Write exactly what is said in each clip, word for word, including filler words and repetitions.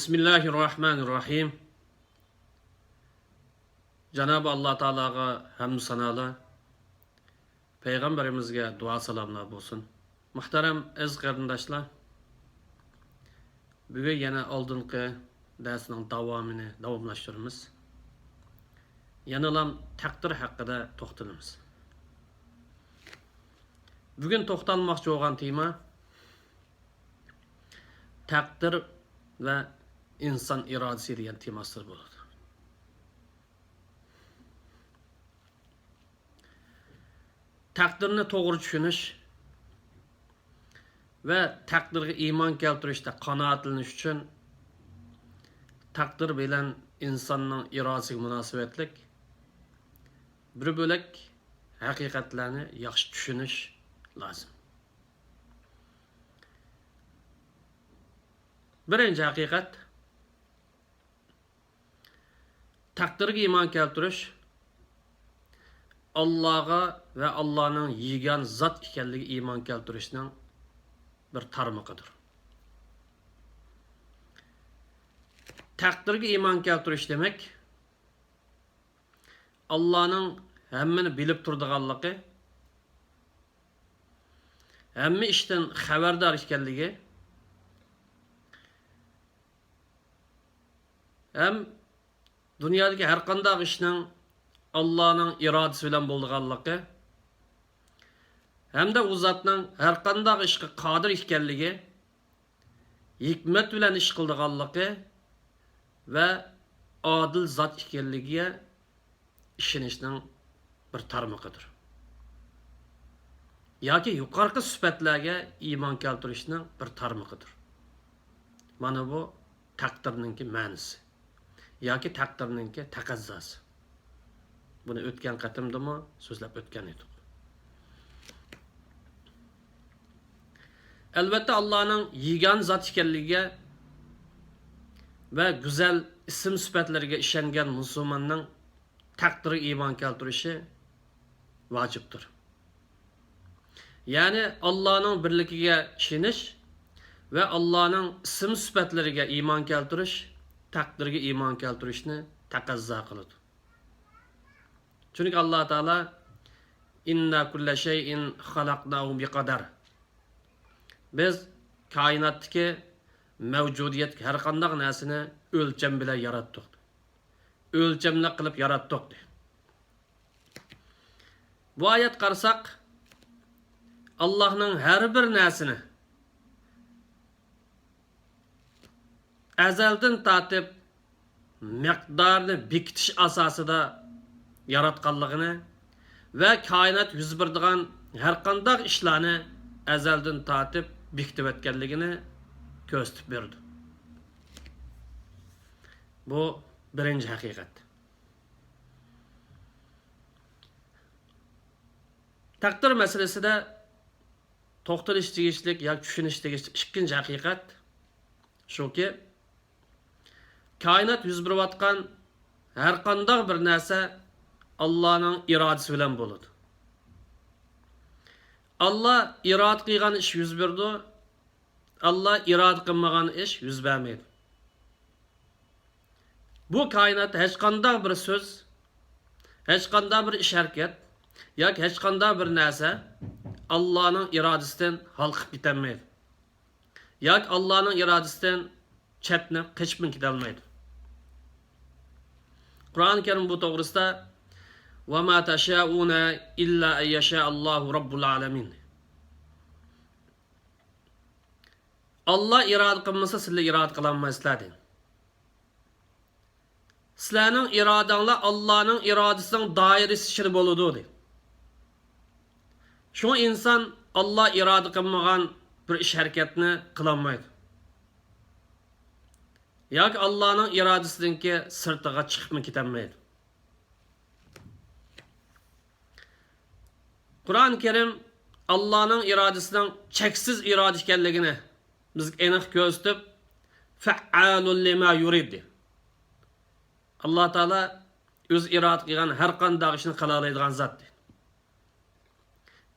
بىسمىللاھىررەھمانىررەھىم. جانابى ئاللا تائالاغا ھەمدۇ سانالار، پەيغەمبىرىمىزگە دۇئا سالاملار بولسۇن. مۇھتەرەم ئەزىز قېرىنداشلار، بۈگۈن يەنە ئالدىنقى دەرسنىڭ داۋامىنى داۋاملاشتۇرىمىز. يەنىلا تەقدىر ھەققىدە توختىلىمىز. بۈگۈن توختالماقچى بولغان تېما تەقدىر ۋە ئىنسان ئىرادىسى دېگەن تېما ئاستىدا بولىدۇ. تەقدىرنى توغرا چۈشىنىش ۋە تەقدىرگە ئىمان كەلتۈرۈشتە قانائەتلىنىش ئۈچۈن تەقدىر بىلەن ئىنساننىڭ ئىرادىسىگە مۇناسىۋەتلىك بىر بۆلەك ھەقىقەتلەرنى ياخشى چۈشىنىش لازىم. بىرىنچى ھەقىقەت، تەقدىرگە ئىمان كەلتۈرۈش ئاللاغا ۋە ئاللانىڭ يېگانە زات ئىكەنلىكىگە ئىمان كەلتۈرۈشنىڭ بىر تارمىقىدۇر. تەقدىرگە ئىمان كەلتۈرۈش دېمەك، ئاللانىڭ ھەممىنى بىلىپ تۇرىدىغانلىقى، ھەممە ئىشتىن خەۋەردار ئىكەنلىكى ھەم دۇنيادىكى ھەرقانداق ئىشنىڭ ئاللانىڭ ئىرادىسى بىلەن بولىدىغانلىقى ھەمدە ئۇ زاتنىڭ ھەرقانداق ئىشقا قادىر ئىكەنلىكى، ھېكمەت بىلەن ئىش قىلىدىغانلىقى ۋە ئادىل زات ئىكەنلىكىگە ئىشىنىشنىڭ بىر تارمىقىدۇر. ياكى يۇقىرىقى سۈپەتلەرگە ئىمان كەلتۈرۈشنىڭ بىر تارمىقىدۇر. مانا بۇ تەقدىرنىڭكى مەنىسى ياكى تەقدىرنىڭكى تەقەززاسى. بۇنى ئۆتكەن قېتىمدىمۇ سۆزلەپ ئۆتكەن ئىدۇق. ئەلۋەتتە، ئاللانىڭ يېگانە زات ئىكەنلىكىگە ۋە گۈزەل ئىسىم سۈپەتلىرىگە ئىشەنگەن مۇسۇلماننىڭ تەقدىرگە ئىمان كەلتۈرۈشى ۋاجىپتۇر. يەنى ئاللانىڭ بىرلىكىگە ئىشىنىش ۋە ئاللانىڭ ئىسىم سۈپەتلىرىگە ئىمان كەلتۈرۈش تەقدىرگە ئىمان كەلتۈرۈشنى تەقەززا قىلىدۇ. چۈنكى ئاللا تائالا، «ئىننا كۇللە شەيئىن خەلەقناھۇ بىقەدەر.» بىز كائىناتتىكى مەۋجۇدىيەتتىكى ھەرقانداق نەرسىنى ئۆلچەم بىلەن ياراتتۇق. ئۆلچەملىك قىلىپ ياراتتۇق، دېدى. بۇ ئايەتكە قارىساق، ئاللانىڭ ھەر بىر نەرسىنى ئەزەلدىن تارتىپ مىقدارنى بېكىتىش ئاساسىدا ياراتقانلىقىنى ۋە كائىنات يۈز بېرىدىغان ھەرقانداق ئىشلارنى ئەزەلدىن تارتىپ بېكىتىۋەتكەنلىكىنى كۆرسىتىپ بېرىدۇ. بۇ بىرىنچى ھەقىقەت. تەقدىر مەسىلىسىدە توختىلىش تېگىشلىك ياكى چۈشىنىش تېگىشلىك ئىككىنچى ھەقىقەت شۇكى، كائىنات يۈز بېرىۋاتقان ھەرقانداق بىر نەرسە ئاللانىڭ ئىرادىسى بىلەن بولىدۇ. ئاللا ئىرادە قىلغان ئىش يۈز بېرىدۇ، ئاللا ئىرادە قىلمىغان ئىش يۈز بەرمەيدۇ. بۇ كائىناتتا ھېچقانداق بىر سۆز، ھېچقانداق بىر ئىش-ھەرىكەت ياكى ھېچقانداق بىر نەرسە ئاللانىڭ ئىرادىسىدىن ھالقىپ كېتەلمەيدۇ. ياكى ئاللانىڭ ئىرادىسىدىن چەتنەپ قېچىپمۇ كېتەلمەيدۇ. قۇرئان كەرىم بۇ توغرىسىدا، «وما تشاءون إلا أن يشاء الله رب العالمين.» ئاللا ئىرادە قىلمىسا، سىلەر ئىرادە قىلالمايسىلەر، دېدى. سىلەرنىڭ ئىرادەڭلار ئاللانىڭ ئىرادىسىنىڭ دائىرىسى ئىچىدە بولىدۇ، دېدى. شۇڭا ئىنسان ئاللا ئىرادە قىلمىغان بىر ئىش-ھەرىكەتنى قىلالمايدۇ. ياكى ئاللانىڭ ئىرادىسىدىنكى سىرتىغا چىقىپمۇ كېتەلمەيدۇ. قۇرئان كەرىم ئاللانىڭ ئىرادىسىنىڭ چەكسىز ئىرادە ئىكەنلىكىنى بىزگە ئېنىق كۆرسىتىپ، «فەئئالۇن لىما يۇرىد» دېدى. ئاللا تائالا ئۆزى ئىرادە قىلغان ھەر قانداق ئىشنى قىلالايدىغان زات، دېدى.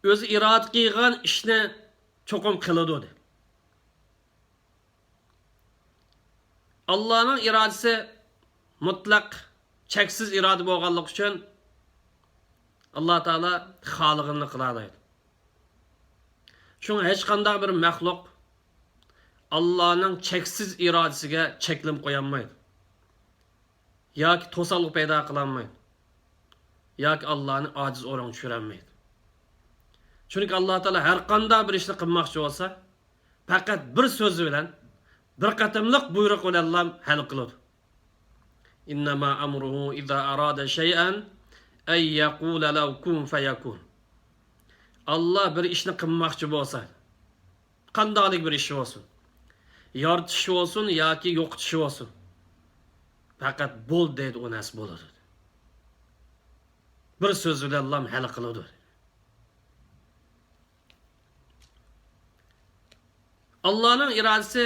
ئۆزى ئىرادە قىلغان ئىشنى چوقۇم قىلىدۇ، دېدى. ئاللانىڭ ئىرادىسى مۇتلەق، چەكسىز ئىرادە بولغانلىقى ئۈچۈن، ئاللا تائالا خالىغىنىنى قىلالايدۇ. شۇڭا ھېچقانداق بىر مەخلۇق ئاللانىڭ چەكسىز ئىرادىسىگە چەكلىمە قويالمايدۇ ياكى توسالغۇ پەيدا قىلالمايدۇ ياكى ئاللانى ئاجىز ئورۇنغا چۈشۈرەلمەيدۇ. چۈنكى ئاللا تائالا ھەر قانداق بىر ئىشنى قىلماقچى بولسا، پەقەت بىر سۆزى بىلەن، بىر قېتىملىق بۇيرۇق بىلەنلا ھەل قىلىدۇ. إنما أمره إذا أراد شيئا أن يقول له كن فيكون. ئاللا بىر ئىشنى قىلماقچى بولسا، قانداقلىق بىر ئىش بولسۇن، يارىتىش بولسۇن ياكى يوقىتىش بولسۇن، پەقەت بول دەيدۇ، ئۇ نەرسە بولىدۇ. بىر سۆز بىلەنلا ھەل قىلىدۇ. ئاللانىڭ ئىرادىسى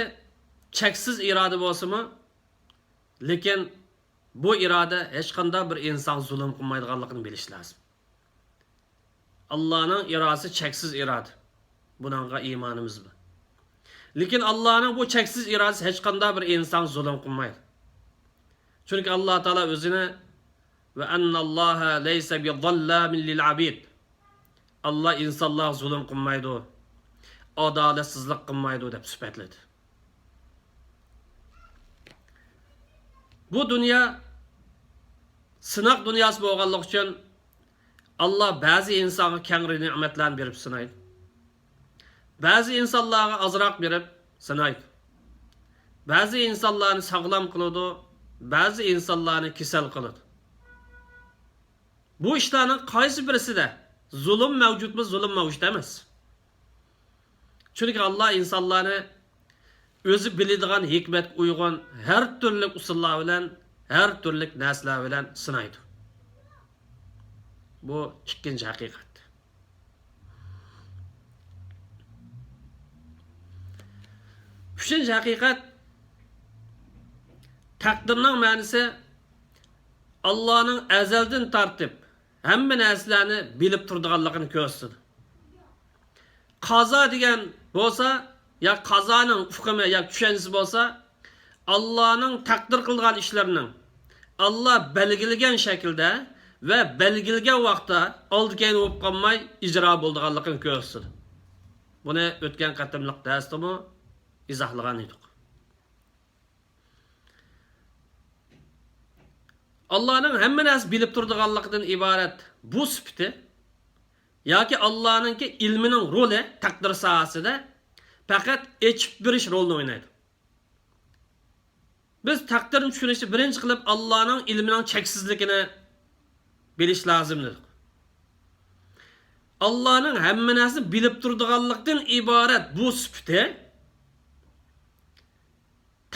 چەكسىز ئىرادە بولسىمۇ، لېكىن بۇ ئىرادە ھېچقانداق بىر ئىنسانغا زۇلۇم قىلمايدىغانلىقىنى بىلىش لازىم. ئاللانىڭ ئىرادىسى چەكسىز ئىرادە. بۇنىڭغا ئىمانىمىز بار. لېكىن ئاللانىڭ بۇ چەكسىز ئىرادىسى ھېچقانداق بىر ئىنسانغا زۇلۇم قىلمايدۇ. چۈنكى ئاللا تائالا ئۆزىنى، وأن الله ليس بظلام للعبيد، ئاللا ئىنسانلارغا زۇلۇم قىلمايدۇ، ئادالەتسىزلىك قىلمايدۇ دەپ سۈپەتلىدى. بۇ دۇنيا سىناق دۇنياسى بولغانلىقى ئۈچۈن، ئاللا بەزى ئىنسانغا كەڭرى نېمەتلەرنى بېرىپ سىنايدۇ. بەزى ئىنسانلارغا ئازراق بېرىپ سىنايدۇ. بەزى ئىنسانلارنى ساغلام قىلىدۇ، بەزى ئىنسانلارنى كېسەل قىلىدۇ. بۇ ئىشلارنىڭ قايسى بىرسىدە زۇلۇم مەۋجۇتمۇ، زۇلۇم مەۋجۇت ئەمەس. چۈنكى ئاللا ئىنسانلارنى ئۆزى بىلىدىغان ھېكمەتكە ئۇيغۇن ھەر تۈرلۈك ئۇسۇللار بىلەن، ھەر تۈرلۈك نەرسىلەر بىلەن سىنايدۇ. بۇ ئىككىنچى ھەقىقەت. ئۈچىنچى ھەقىقەت، تەقدىرنىڭ مەنىسى ئاللانىڭ ئەزەلدىن تارتىپ ھەممە نەرسىلەرنى بىلىپ تۇرىدىغانلىقىنى كۆرسىتىدۇ. قازا دېگەن بولسا، يا قازانىڭ ئۇقۇمى يا چۈشەنچىسى بولسا، ئاللانىڭ تەقدىر قىلغان ئىشلىرىنىڭ ئاللا بەلگىلىگەن شەكىلدە ۋە بەلگىلىگەن ۋاقىتتا ئالدى-كەينى بولۇپ قالماي ئىجرا بولىدىغانلىقىنى كۆرسىتىدۇ. بۇنى ئۆتكەن قېتىملىق دەرستىمۇ ئىزاھلىغان ئىدۇق. ئاللانىڭ ھەممە نەرسە بىلىپ تۇرىدىغانلىقىدىن ئىبارەت بۇ سۈپىتى ياكى ئاللانىڭكى ئىلمىنىڭ رولى تەقدىر ساھەسىدە پەقەت ئېچىپ بېرىش رولىنى ئوينايدۇ. بىز تەقدىرنى چۈشىنىشتە بىرىنچى قىلىپ ئاللانىڭ ئىلمىنىڭ چەكسىزلىكىنى بىلىش لازىم دېدۇق. ئاللانىڭ ھەممە نەرسىنى بىلىپ تۇرىدىغانلىقتىن ئىبارەت بۇ سۈپىتى،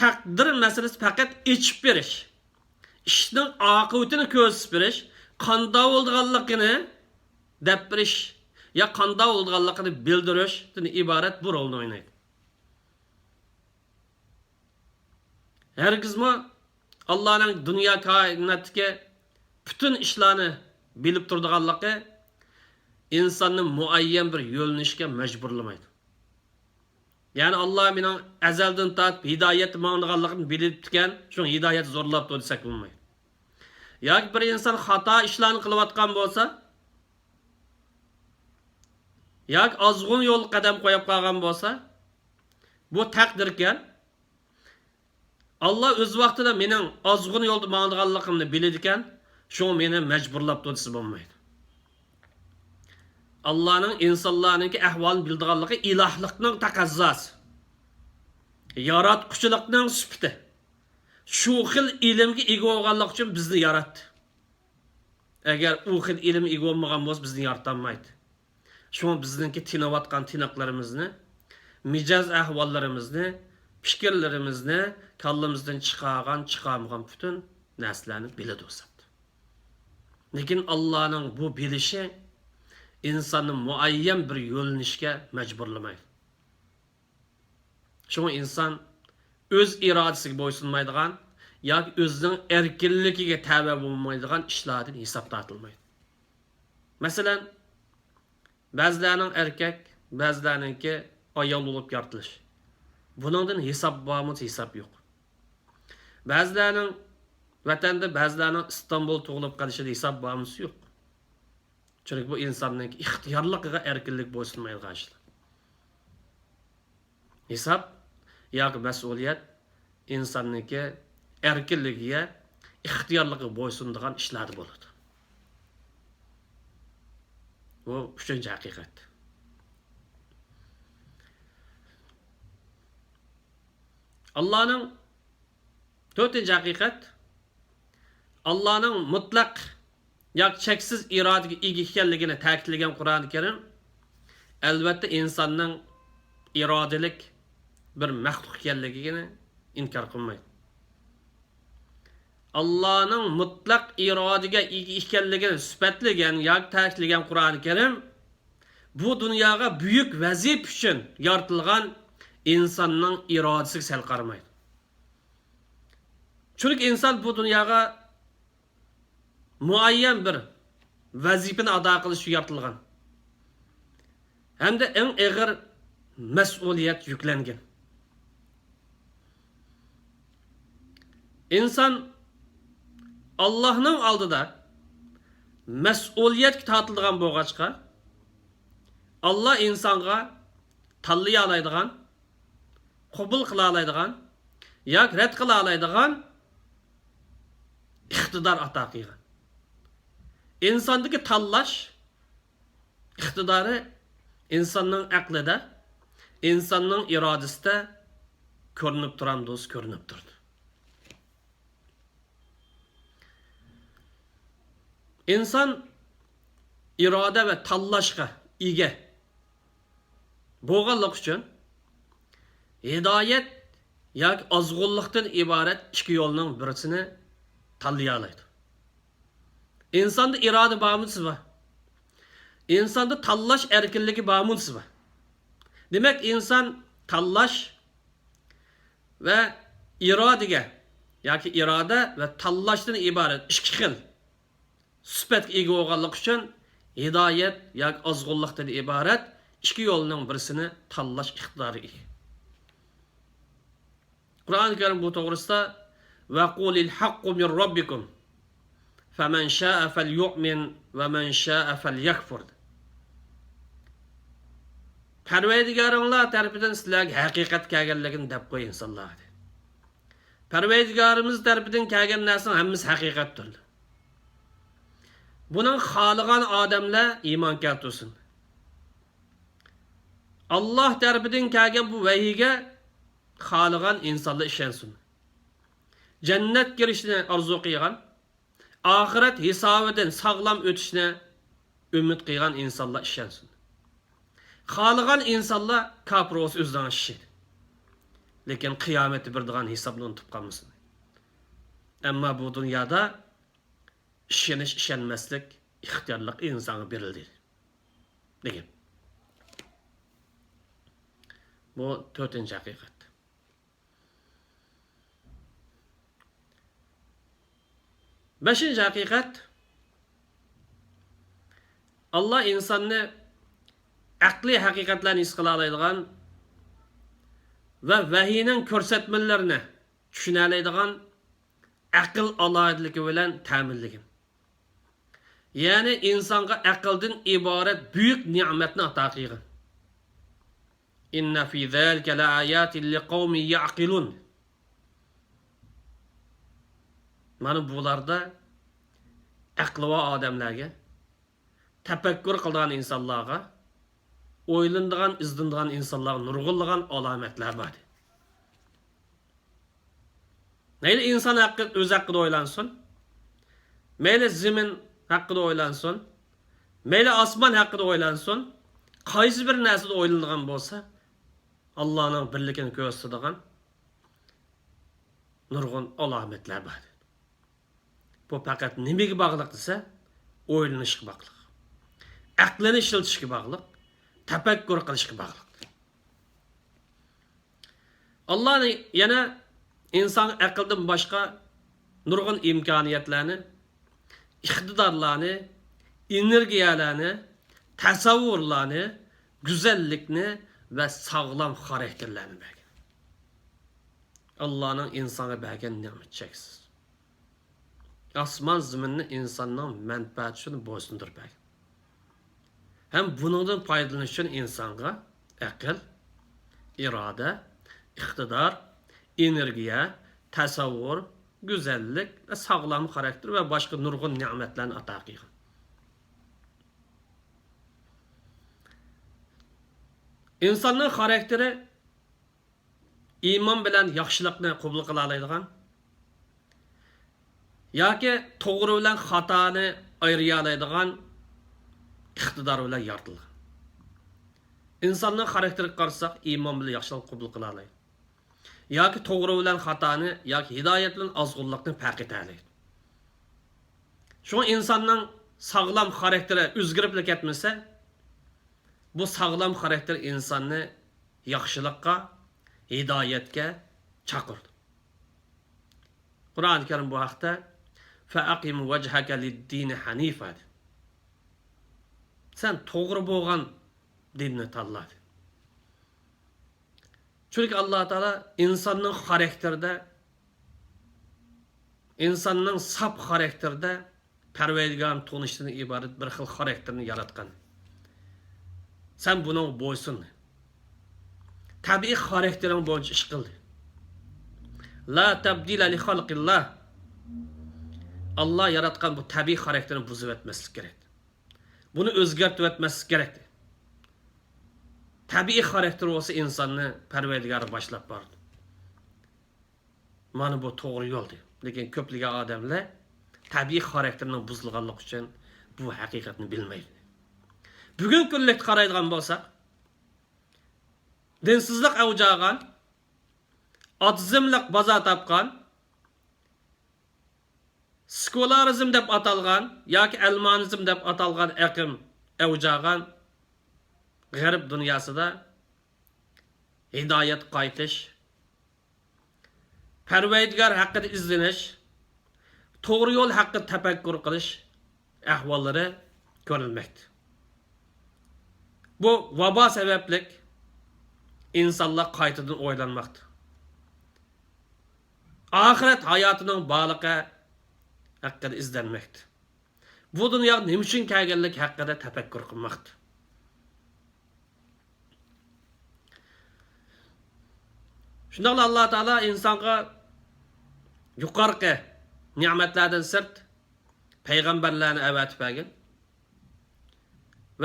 تەقدىر مەسىلىسى پەقەت ئېچىپ بېرىش، ئىشنىڭ ئاقىۋىتىنى كۆرسىتىپ بېرىش، قانداق بولىدىغانلىقىنى دەپ بېرىش يا قانداق بولىدىغانلىقىنى بىلدۈرۈشتىن ئىبارەت بۇ رولنى ئوينايدۇ. ھەرگىزمۇ ئاللانىڭ دۇنيا كائىناتتىكى پۈتۈن ئىشلارنى بىلىپ تۇرىدىغانلىقى ئىنساننى مۇئەييەن بىر يۆنىلىشكە مەجبۇرلىمايدۇ. يەنى ئاللا مېنىڭ ئەزەلدىن تارتىپ ھىدايەتتە ماڭىدىغانلىقىمنى بىلىپتىكەن، شۇڭا ھىدايەت زورلاپتۇ دېسەك بولمايدۇ. ياكى بىر ئىنسان خاتا ئىشلارنى قىلىۋاتقان بولسا، ياكى ئازغۇن يولغا قەدەم قويۇپ قالغان بولسا، بۇ تەقدىركەن. ئاللا ئۆز ۋاقتىدا مېنىڭ ئازغۇن يولدا ماڭىدىغانلىقىمنى بىلىدىكەن، شۇڭا مېنى مەجبۇرلاپتۇ دېسە بولمايدۇ. ئاللانىڭ ئىنسانلارنىڭكى ئەھۋالىنى بىلىدىغانلىقى ئىلاھلىقنىڭ تەقەززاسى، ياراتقۇچىلىقنىڭ سۈپىتى. شۇ خىل ئىلىمگە ئىگە بولغانلىقى ئۈچۈن بىزنى ياراتتى. ئەگەر ئۇ خىل ئىلىم ئىگە بولمىغان بولسا، بىزنى يارىتالمايتتى. شۇڭا بىزنىڭكى تىنىۋاتقان تىنىقلىرىمىزنى، مىجەز ئەھۋاللىرىمىزنى، پىكىرلىرىمىزنى، كاللىمىزدىن چىقارغان، چىقارمىغان پۈتۈن نەرسىلەرنى بىلىدۇ زات. لېكىن ئاللانىڭ بۇ بىلىشى ئىنساننى مۇئەييەن بىر يۆنىلىشكە مەجبۇرلىمايدۇ. شۇڭا ئىنسان ئۆز ئىرادىسىگە بويسۇنمايدىغان ياكى ئۆزىنىڭ ئەركىنلىكىگە تەۋە بولمايدىغان ئىشلاردىن ھېساب تارتىلمايدۇ. مەسىلەن، بەزىلەرنىڭ ئەركەك، بەزىلەرنىڭكى ئايال بولۇپ يارىتىلىش. بۇنىڭدىن ھېساب بارمۇ؟ ھېساب يوق. بەزىلەرنىڭ ۋەتەندە، بەزىلەرنىڭ ئىستانبۇل تۇغۇلۇپ قېلىشىدا ھېساب بارمىسى يوق. چۈنكى بۇ ئىنساننىڭكى ئىختىيارلىقىغا ئەركىنلىك بويسۇنمايدىغان ئىشلار. ھېساب ياكى مەسئۇلىيەت ئىنساننىڭكى ئەركىنلىكىگە، ئىختىيارلىقىغا بويسۇنىدىغان ئىشلاردا بولىدۇ. بۇ ئۈچىنچى ھەقىقەت. ئاللانىڭ، تۆتىنچى ھەقىقەت، ئاللانىڭ مۇتلەق ياكى چەكسىز ئىرادىگە ئىگە ئىكەنلىكىنى تەكىتلىگەن قۇرئانى كەرىم، ئەلۋەتتە، ئىنساننىڭ ئىرادىلىك بىر مەخلۇق ئىكەنلىكىنى ئىنكار قىلمايدۇ. ئاللانىڭ مۇتلەق ئىرادىگە ئىگە ئىكەنلىكىنى سۈپەتلىگەن ياكى تەكىتلىگەن قۇرئانى كەرىم بۇ دۇنياغا بۈيۈك ۋەزىپە ئۈچۈن يارىتىلغان ئىنساننىڭ ئىرادىسىگە سەل قارىمايدۇ. چۈنكى ئىنسان بۇ دۇنياغا مۇئەييەن بىر ۋەزىپىنى ئادا قىلىش ئۈچۈن يارىتىلغان ھەمدە ئەڭ ئېغىر مەسئۇلىيەت يۈكلەنگەن. ئىنسان ئاللاھنىڭ ئالدىدا مەسئۇلىيەتكە تارتىلىدىغان بولغاچقا، ئاللا ئىنسانغا تاللىيالايدىغان، قوبۇل قىلالايدىغان ياكى رەت قىلالايدىغان ئىقتىدار ئاتا قىلغان. ئىنساندىكى تاللاش ئىقتىدارى ئىنساننىڭ ئەقلىدە، ئىنساننىڭ ئىرادىسىدە كۆرۈنۈپ تۇرامدۇ؟ كۆرۈنۈپ تۇرىدۇ. ئىنسان ئىرادە ۋە تاللاشقا ئىگە بولغانلىقى ئۈچۈن، ھىدايەت ياكى ئازغۇنلۇقتىن ئىبارەت ئىككى يولنىڭ بىرسىنى تاللىيالايدۇ. ئىنساندا ئىرادە بارمۇ دېسە بار. ئىنساندا تاللاش ئەركىنلىكى بارمۇ دېسە بار. دېمەك، ئىنسان تاللاش ۋە ئىرادىگە ياكى ئىرادە ۋە تاللاشتىن ئىبارەت ئىككى خىل سۈپەتكە ئىگە بولغانلىقى ئۈچۈن، ھىدايەت ياكى ئازغۇنلۇقتىن ئىبارەت ئىككى يولنىڭ بىرسىنى تاللاش ئىقتىدارىغا ئىگە. قۇرئانى كەرىم بۇ توغرىسىدا، «وَقُلِ الْحَقُّ مِنْ رَبِّكُمْ فَمَنْ شَاءَ فَلْيُؤْمِنْ وَمَنْ شَاءَ فَلْيَكْفُرْ» دېدى. پەرۋەردىگارىڭلار تەرىپىدىن سىلەرگە ھەقىقەت كەلگەنلىكىنى دەپ قوي، ئىنسانلار، دېدى. پەرۋەردىگارىمىز تەرىپىدىن كەلگەن نەرسىنىڭ ھەممىسى ھەقىقەتتۇر. بۇنىڭ خالىغان ئادەملەر ئىمان كەلتۈرسۇن. ئاللا تەرىپىدىن كەلگەن بۇ ۋەھىيگە خالىغان ئىنسانلار ئىشەنسۇن. جەننەت كىرىشنى ئارزۇ قىلغان، ئاخىرەت ھېسابىدىن ساغلام ئۆتۈشنى ئۈمىد قىلغان ئىنسانلار ئىشەنسۇن. خالىغان ئىنسانلار كاپىر بولسا ئۆزىنىڭ ئىشى. لېكىن قىيامەتتە بېرىدىغان ھېسابنى ئۇنتۇپ قالمىسۇن. ئەمما بۇ دۇنيادا ئىشىنىش، ئىشەنمەسلىك ئىختىيارلىق ئىنسانغا بېرىلدى، دېگەن. بۇ تۆتىنچى ھەقىقەت. بەشىنچى ھەقىقەت، ئاللا ئىنساننى ئەقلىي ھەقىقەتلەرنى ھېس قىلالايدىغان ۋە ۋەھىينىڭ كۆرسەتمىلىرىنى چۈشىنەلەيدىغان ئەقىل ئالاھىدىلىكى بىلەن تەمىنلىگەن. يەنى ئىنسانغا ئەقىلدىن ئىبارەت بۈيۈك نېمەتنى ئاتا قىلغان. «إِنَّ فِي ذَلِكَ لَآيَاتٍ لِقَوْمٍ يَعْقِلُونَ». مانا بۇلاردا ئەقلى بار ئادەملەرگە، تەپەككۇر قىلىدىغان ئىنسانلارغا، ئويلىنىدىغان، ئىزدىنىدىغان ئىنسانلارغا نۇرغۇنلىغان ئالامەتلەر بار. مەيلى ئىنسان ھەققى، ئۆزى ھەققىدە ئويلانسۇن، مەيلى زېمىن ھەققىدە ئويلانسۇن، مەيلى ئاسمان ھەققىدە ئويلانسۇن، قايسى بىر نەرسىدە ئويلىنىدىغان بولسا، ئاللانىڭ بىرلىكىنى كۆرسىتىدىغان نۇرغۇن ئالامەتلەر بار. بۇ پەقەت نېمىگە باغلىق دېسە، ئويلىنىشقا باغلىق. ئەقلىنى ئىشلىتىشكە باغلىق، تەپەككۇر قىلىشقا باغلىق. ئاللا يەنە ئىنسانغا ئەقىلدىن باشقا نۇرغۇن ئىمكانىيەتلەرنى، ئىقتىدارلارنى، ئېنېرگىيەلەرنى، تەسەۋۋۇرلارنى، گۈزەللىكنى ۋە ساغلام خاراكتېرلەرنى بەرگەن. ئاللانىڭ ئىنسانغا بەرگەن نېمىتى چەكسىز. ئاسمان زېمىننى ئىنساننىڭ مەنپەئەتى ئۈچۈن بويسۇندۇرۇپ بەرگەن. ھەم بۇنىڭدىن پايدىلىنىش ئۈچۈن ئىنسانغا ئەقىل، ئىرادە، ئىقتىدار، ئېنېرگىيە، تەسەۋۋۇر، گۈزەللىك ۋە ساغلام خاراكتېر ۋە باشقا نۇرغۇن نېمەتلەرنى ئاتا قىلغان. ئىنساننىڭ خاراكتېرى ئىمان بىلەن ياخشىلىقنى قوبۇل قىلالايدىغان ياكى توغرا بىلەن خاتانى ئايرىيالايدىغان ئىقتىدار بىلەن يارىتىلغان. ئىنساننىڭ خاراكتېرىگە قارىساق، ئىمان بىلەن ياخشىلىقنى قوبۇل قىلالايدۇ. ياكى توغرا بىلەن خاتانى، ياكى ھىدايەت بىلەن ئازغۇنلۇقنى پەرق ئېتەلەيدۇ. شۇڭا ئىنساننىڭ ساغلام خاراكتېرى ئۆزگىرىپلا كەتمىسە، بۇ ساغلام خاراكتېر ئىنساننى ياخشىلىققا، ھىدايەتكە چاقىرىدۇ. قۇرئان كەرىم بۇ ھەقتە، فَأَقِمْ وَجْهَكَ لِلدِّينِ حَنِيفًا، دېدى. سەن توغرا بولغان دىننى تاللا، دېدى. چۈنكى ئاللا تائالا ئىنساننىڭ خاراكتېرىدە، ئىنساننىڭ ساپ خاراكتېرىدە پەرۋەردىگارنى تونۇشتىن ئىبارەت بىر خىل خاراكتېرنى ياراتقان. سەن بۇنىڭغا بويسۇن. تەبىئىي خاراكتېرىڭ بويىچە ئىش قىل. لا تبديل لخلق الله. ئاللا ياراتقان بۇ تەبىئىي خاراكتېرنى بۇزۇۋەتمەسلىك كېرەك. بۇنى ئۆزگەرتىۋەتمەسلىك كېرەك. تەبىئىي خاراكتېر بولسا ئىنساننى پەرۋەردىگارى باشلاپ بارىدۇ. مانا بۇ توغرا يول دەيدۇ. لېكىن كۆپلىگەن ئادەملەر تەبىئىي خاراكتېرىنىڭ بۇزۇلغانلىقى ئۈچۈن بۇ ھەقىقەتنى بىلمەيدۇ. بۈگۈنكى كۈنلۈكتە قارايدىغان بولساق، دىنسىزلىق ئەۋج ئالغان، ئاتېئىزملىق بازار تاپقان، سېكۇلارىزم دەپ ئاتالغان ياكى ئەلمانىزم دەپ ئاتالغان ئېقىم ئەۋج ئالغان غەرب دۇنياسىدا ھىدايەتكە قايتىش، پەرۋەردىگار ھەققىدە ئىزدىنىش، توغرا يول ھەققىدە تەپەككۇر قىلىش ئەھۋاللىرى كۆرۈلمەكتە. بۇ ۋابا سەۋەبلىك ئىنسانلار قايتىدىن ئويلانماقتا. ئاخىرەت ھاياتىنىڭ بارلىقى ھەققىدە ئىزدەنمەكتە. بۇ دۇنياغا نېمە ئۈچۈن كەلگەنلىكى ھەققىدە تەپەككۇر قىلماقتا. شۇنداقلا ئاللا تائالا ئىنسانغا يۇقىرىقى نېمەتلەردىن سىرت پەيغەمبەرلەرنى ئەۋەتىپ بەرگەن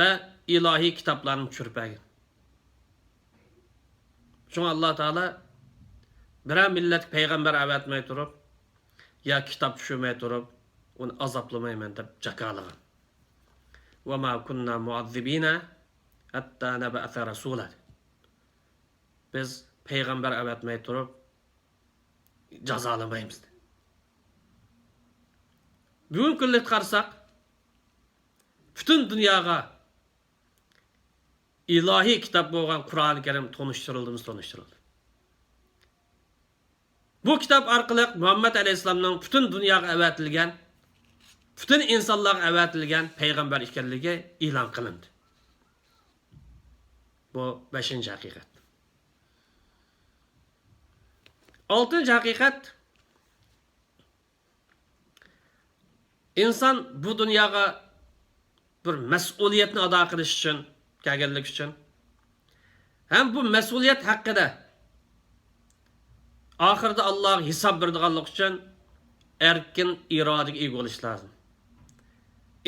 ۋە ئىلاھىي كىتابلارنى چۈشۈرۈپ بەرگەن. شۇڭا ئاللا تائالا بىرەر مىللەتكە پەيغەمبەر ئەۋەتمەي تۇرۇپ يا كىتاب چۈشۈرمەي تۇرۇپ ئۇنى ئازابلىمايمەن دەپ جاكارلىغان. وما كنا معذبين حتى نبعث رسولا. بىز پەيغەمبەر ئەۋەتمەي تۇرۇپ جازالىمايمىز. بۈگۈنكى كۈنلۈكتە قارىساق، پۈتۈن دۇنياغا ئىلاھىي كىتاب بولغان قۇرئانى كەرىم تونۇشتۇرۇلدىمۇ تونۇشتۇرۇلدى. بۇ كىتاب ئارقىلىق مۇھەممەد ئەلەيھىسسالامنىڭ پۈتۈن دۇنياغا ئەۋەتىلگەن، پۈتۈن ئىنسانلارغا ئەۋەتىلگەن پەيغەمبەر ئىكەنلىكى ئېلان قىلىندى. بۇ بەشىنچى ھەقىقەت. ئالتىنچى ھەقىقەت، ئىنسان بۇ دۇنياغا بىر مەسئۇلىيەتنى ئادا قىلىش ئۈچۈن كەلگەنلىكى ئۈچۈن ھەم بۇ مەسئۇلىيەت ھەققىدە ئاخىرىدا ئاللاغا ھېساب بېرىدىغانلىقى ئۈچۈن ئەركىن ئىرادىگە ئىگە بولۇش لازىم.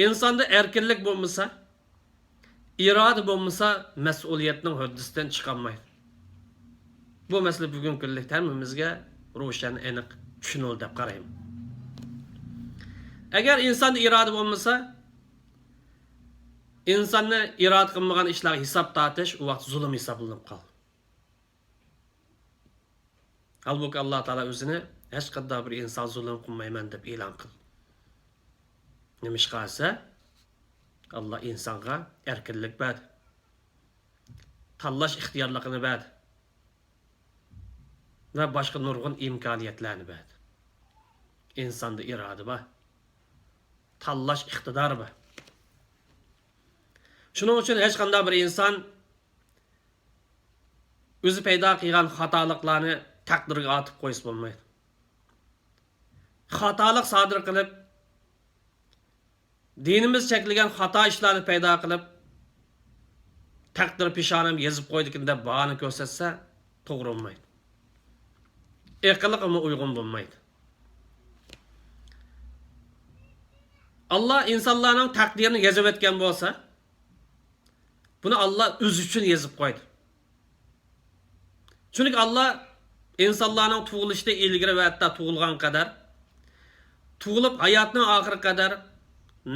ئىنساندا ئەركىنلىك بولمىسا، ئىرادە بولمىسا، مەسئۇلىيەتنىڭ ھۆددىسىدىن چىقالمايدۇ. بۇ مەسىلە بۈگۈنكى كۈنلۈكتە ھەممىمىزگە روشەن، ئېنىق چۈشىنىلدى دەپ قارايمەن. ئەگەر ئىنساندا ئىرادە بولمىسا، ئىنساننى ئىرادە قىلمىغان ئىشلارغا ھېساب تارتىش ئۇ ۋاقىت زۇلۇم ھېسابلىنىپ قالىدۇ. ھالبۇكى، ئاللا تائالا ئۆزىنى ھېچقانداق بىر ئىنسان زۇلۇم قىلمايمەن دەپ ئېلان قىلدى. نېمىشقا دېسە، ئاللا ئىنسانغا ئەركىنلىك بەردى. تاللاش ئىختىيارلىقىنى بەردى. ۋە باشقا نۇرغۇن ئىمكانىيەتلەرنى بەردى. ئىنساندا ئىرادە بار. تاللاش ئىقتىدارى بار. شۇنىڭ ئۈچۈن ھېچقانداق بىر ئىنسان ئۆزى پەيدا قىلغان خاتالىقلارنى تەقدىرگە ئاتىپ قويسا بولمايدۇ. خاتالىق سادىر قىلىپ، دىنىمىز چەكلىگەن خاتا ئىشلارنى پەيدا قىلىپ، تەقدىر پېشانەم يېزىپ قويدىكىن دەپ باھانە كۆرسەتسە، توغرا بولمايدۇ. ئەقىلگىمۇ ئۇيغۇن بولمايدۇ. ئاللا ئىنسانلارنىڭ تەقدىرىنى يېزىۋەتكەن بولسا، بۇنى ئاللا ئۆزى ئۈچۈن يېزىپ قويدى. چۈنكى ئاللا ئىنسانلارنىڭ تۇغۇلۇشىدىن ئىلگىرى ۋە ھەتتا تۇغۇلغان قەدەر، تۇغۇلۇپ ھاياتنىڭ ئاخىرى قەدەر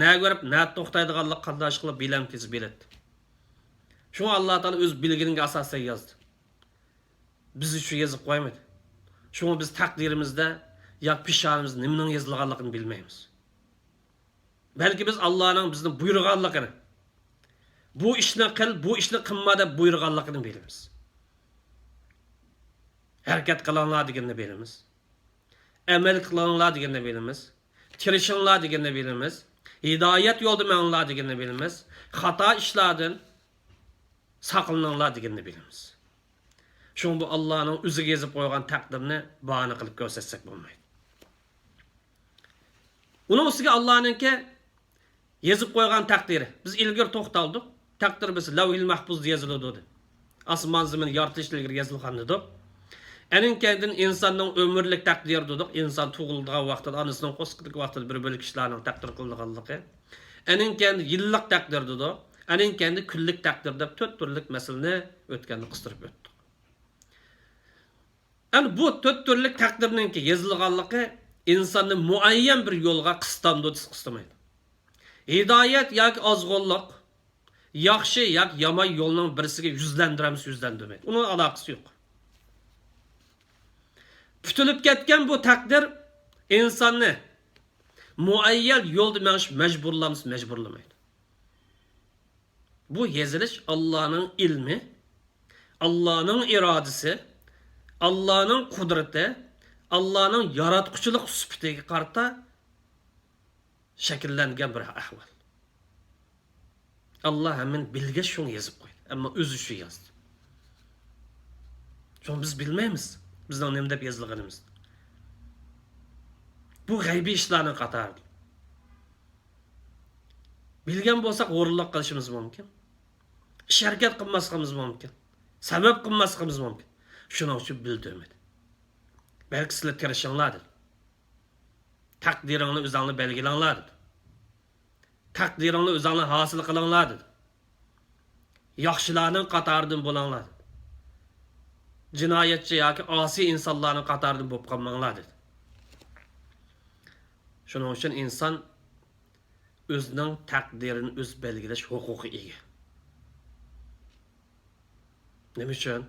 نەگە بېرىپ، نەدە توختايدىغانلىقى قانداق ئىش قىلىپ بىلەم تېز بىلەتتى. شۇڭا ئاللا تائالا ئۆز بىلگىنىگە ئاساسەن يازدى. بىز ئۈچۈن يېزىپ قويمىدى. شۇڭا بىز تەقدىرىمىزدە ياكى پېشانىمىزدا نېمىنىڭ يېزىلغانلىقىنى بىلمەيمىز. بەلكى بىز ئاللانىڭ بىزنى بۇيرۇغانلىقىنى، بۇ ئىشنى قىل، بۇ ئىشنى قىلما دەپ بۇيرۇغانلىقىنى بىلىمىز. ھەرىكەت قىلىڭلار دېگىنىنى بىلىمىز. ئەمەل قىلىڭلار دېگىنىنى بىلىمىز. تىرىشىڭلار دېگىنىنى بىلىمىز. ھىدايەت يولىدا مېڭىڭلار دېگىنىنى بىلىمىز. خاتا ئىشلاردىن ساقلىنىڭلار دېگىنىنى بىلىمىز. شۇڭا بۇ ئاللانىڭ ئۆزىگە يېزىپ قويغان تەقدىرىنى باھانە قىلىپ كۆرسەتسەك بولمايدۇ. ئۇنىڭ ئۈستىگە ئاللانىڭكى يېزىپ قويغان تەقدىرى. بىز ئىلگىرى توختالدۇق. تەقدىر بىز لەۋھىل مەھپۇزدا يېزىلىدۇ دېدى. ئاسمان زېمىن يارىتىلىشتىن ئىلگىرى يېزىلغان دېدۇق. ئەنىڭ كەينىدىن ئىنساننىڭ ئۆمۈرلۈك تەقدىرى دېدۇق. ئىنسان تۇغۇلىدىغان ۋاقتىدا، ئانىسىنىڭ قورسىقىدىكى ۋاقتىدا بىر بۆلەك ئىشلارنىڭ تەقدىر قىلىنغانلىقى. ئەنىڭ كەينىدىن يىللىق تەقدىر دېدۇق. ئەنىڭ كەينىدىن كۈنلۈك تەقدىر دەپ تۆت تۈرلۈك مەسىلىنى ئۆتكەندە قىستۇرۇپ ئۆتتۇق. ئەنە بۇ تۆت تۈرلۈك تەقدىرنىڭكى يېزىلغانلىقى ئىنساننى مۇئەييەن بىر يولغا قىستامدۇ دېسە قىستىمايدۇ. ھىدايەت ياكى ئازغۇنلۇق، ياخشى ياكى يامان يولنىڭ بىرسىگە يۈزلەندۈرەمسە يۈزلەندۈرمەيدۇ. ئۇنىڭ ئالاقىسى يوق. پۈتۈلۈپ كەتكەن بۇ تەقدىر ئىنساننى مۇئەييەن يولدا مېڭىش مەجبۇرلامسا مەجبۇرلىمايدۇ. بۇ يېزىلىش ئاللانىڭ ئىلمى، ئاللانىڭ ئىرادىسى، ئاللانىڭ قۇدرىتى، ئاللانىڭ ياراتقۇچىلىق سۈپىتىگە قارىتا شەكىللەنگەن بىر ئەھۋال. ئاللا ھەممىنى بىلگەچ شۇڭا يېزىپ قويدى. ئەمما ئۆزى شۇ يازدى. شۇڭا بىز بىلمەيمىز بىزنىڭ نېمە دەپ يېزىلغىنىمىزنى. بۇ غەيبىي ئىشلارنىڭ قاتارىدىن. بىلگەن بولساق ھۇرۇنلۇق قىلىشىمىز مۇمكىن. ئىش ھەرىكەت قىلماسلىقىمىز مۇمكىن. سەۋەب قىلماسلىقىمىز مۇمكىن. شۇنىڭ ئۈچۈن بىلدۈرمىدى. بەلكى سىلەر تىرىشىڭلار دېدى. تەقدىرىڭلار ئۆزۈڭلار بەلگىلەڭلار دېدى. تەقدىرىڭلار ئۆزۈڭلار ھاسىل قىلىڭلار دېدى. ياخشىلارنىڭ قاتارىدىن بولۇڭلار دېدى. جىنايەتچى ياكى ئاسىي ئىنسانلارنىڭ قاتارىدىن بولۇپ قالماڭلار دېدى. شۇنىڭ ئۈچۈن ئىنسان ئۆزىنىڭ تەقدىرىنى ئۆزى بەلگىلەش ھوقۇقىغا ئىگە. نېمە ئۈچۈن؟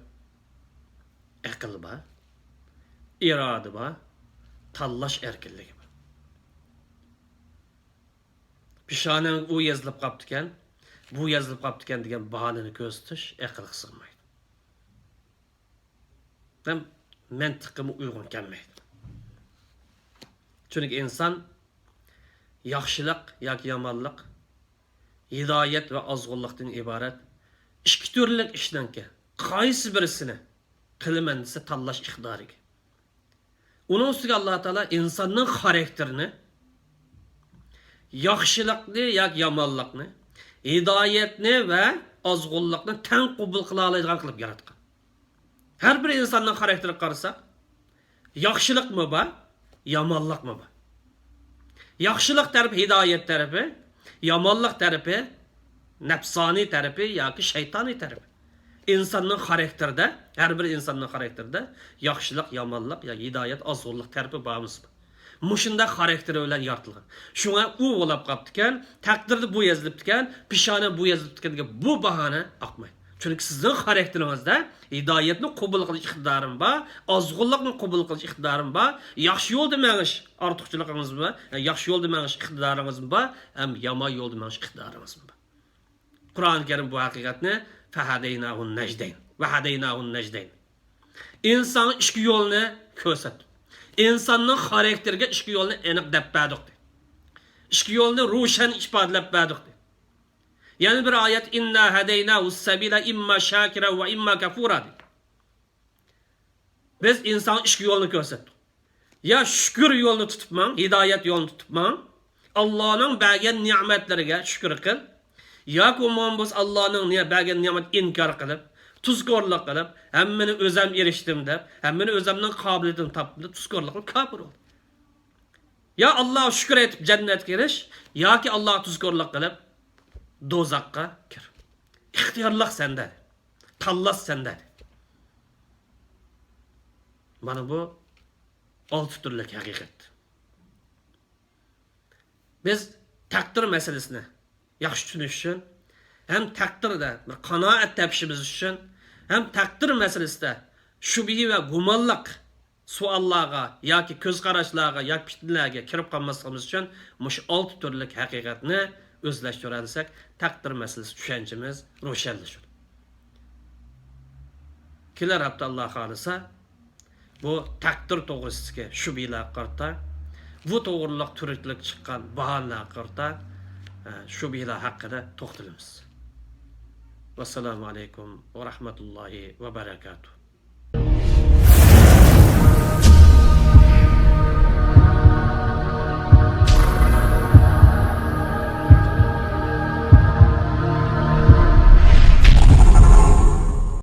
ئەقىل بار، ئىرادە بار، تاللاش ئەركىنلىكى بار. پېشانەڭگە ئۇ يېزىلىپ قاپتىكەن، بۇ يېزىلىپ قاپتىكەن دېگەن باھانىنى كۆرسىتىش ئەقىلگە سىغمايدۇ. ھەم مەنتىققىمۇ ئۇيغۇن كەلمەيدۇ. چۈنكى ئىنسان ياخشىلىق ياكى يامانلىق، ھىدايەت ۋە ئازغۇنلۇقتىن ئىبارەت ئىككى تۈرلۈك ئىشنىڭكى قايسى بىرسىنى قىلىمەن دېسە تاللاش ئىقتىدارىغا ئىگە. ئۇنىڭ ئۈستىگە ئاللا تائالا ئىنساننىڭ خاراكتېرىنى، ياخشىلىقنى ياكى يامانلىقنى، ھىدايەتنى ۋە ئازغۇنلۇقنى تەڭ قوبۇل قىلالايدىغان قىلىپ ياراتقان. ھەر بىر ئىنساننىڭ خاراكتېرىگە قارىساق، ياخشىلىقمۇ بار، يامانلىقمۇ بار. ياخشىلىق تەرىپى ھىدايەت تەرىپى، يامانلىق تەرىپى نەپسانىي تەرىپى ياكى شەيتانىي تەرىپى. ئىنساننىڭ خاراكتېرىدە، ھەر بىر ئىنساننىڭ خاراكتېرىدە ياخشىلىق، يامانلىق يا ھىدايەت، ئازغۇنلۇق تەرىپى بارمۇ؟ مۇشۇنداق خاراكتېرى بىلەن يارىتىلغان. شۇڭا ئۇ بولاپ قاپتىكەن، تەقدىردە بۇ يېزىلىپتىكەن، پېشانە بۇ يېزىلىپتىكەن دېگەن بۇ باھانە ئاقمايدۇ. چۈنكى سىزنىڭ خاراكتېرىڭىزدە ھىدايەتنى قوبۇل قىلىش ئىقتىدارىمۇ بار، ئازغۇنلۇقنى قوبۇل قىلىش ئىقتىدارىمۇ بار، ياخشى يولدا مېڭىش ئارتۇقچىلىقىڭىزمۇ بار، ياخشى يولدا مېڭىش ئىقتىدارىڭىزمۇ بار، ھەم يامان يولدا مېڭىش ئىقتىدارىڭىزمۇ بار. قۇرئان كەرىم بۇ ھەقىقەتنى فەھەدەيناھۇن نەجدەين، ۋەھەدەيناھۇن نەجدەين. ئىنسانغا ئىككى يولنى كۆرسەتتۇق. ئىنساننىڭ خاراكتېرىگە ئىككى يولنى ئېنىق دەپ بەردۇق. ئىككى يولنى روشەن ئىپادىلەپ بەردۇق. يەنە بىر ئايەت، ئىننا ھەدەيناھۇس سەبىلە ئىمما شاكىرا ۋە ئىمما كەفۇرا دېدى. بىز ئىنسانغا ئىككى يولنى كۆرسەتتۇق. يا شۈكۈر يولىنى تۇتۇپ ماڭ، ھىدايەت يولىنى تۇتۇپ ماڭ. ئاللانىڭ بەرگەن نېمەتلىرىگە شۈكۈر قىل. ياكى بولمىغان بولسا ئاللانىڭ نېمە بەرگەن نېمەت ئىنكار قىلىپ، تۇزكورلۇق قىلىپ، ھەممىنى ئۆزەم ئېرىشتىم دەپ، ھەممىنى ئۆزەمنىڭ قابىلىيىتىدىن تاپتىم دەپ تۇزكورلۇق قىلىپ كاپىر بول. يا ئاللاغا شۈكۈر ئېيتىپ جەننەتكە كىرىش، ياكى ئاللاغا تۇزكورلۇق قىلىپ دوزاخقا كىر. ئىختىيارلىق سەندە. تاللاش سەندە. مانا بۇ ئالتە تۈرلۈك ھەقىقەت. بىز تەقدىر مەسىلىسىنى ياخشى چۈشىنىش ئۈچۈن، ھەم تەقدىردە بىر قانائەت تېپىشىمىز ئۈچۈن، ھەم تەقدىر مەسىلىسىدە شۈبھە ۋە گۇمانلىق سوئاللارغا ياكى كۆز قاراشلارغا ياكى پىتنىلەرگە كىرىپ قالماسلىقىمىز ئۈچۈن مۇشۇ ئالتە تۈرلۈك ھەقىقەتنى ئۆزلەشتۈرەلىسەك، تەقدىر مەسىلىسى چۈشەنچىمىز روشەنلىشىدۇ. كېلەر ھەپتە ئاللا خالىسا، بۇ تەقدىر توغرىسىدىكى شۈبھىلەرگە قارىتا، بۇ توغرىلىق تۈرتكىلىك چىققان باھانىلەرگە قارىتا، ئە، شۈبھىلەر ھەققىدە توختىلىمىز. ۋەسسالامۇ ئەلەيكۇم ۋە رەھمەتۇللاھى ۋە بەرەكاتۇھ.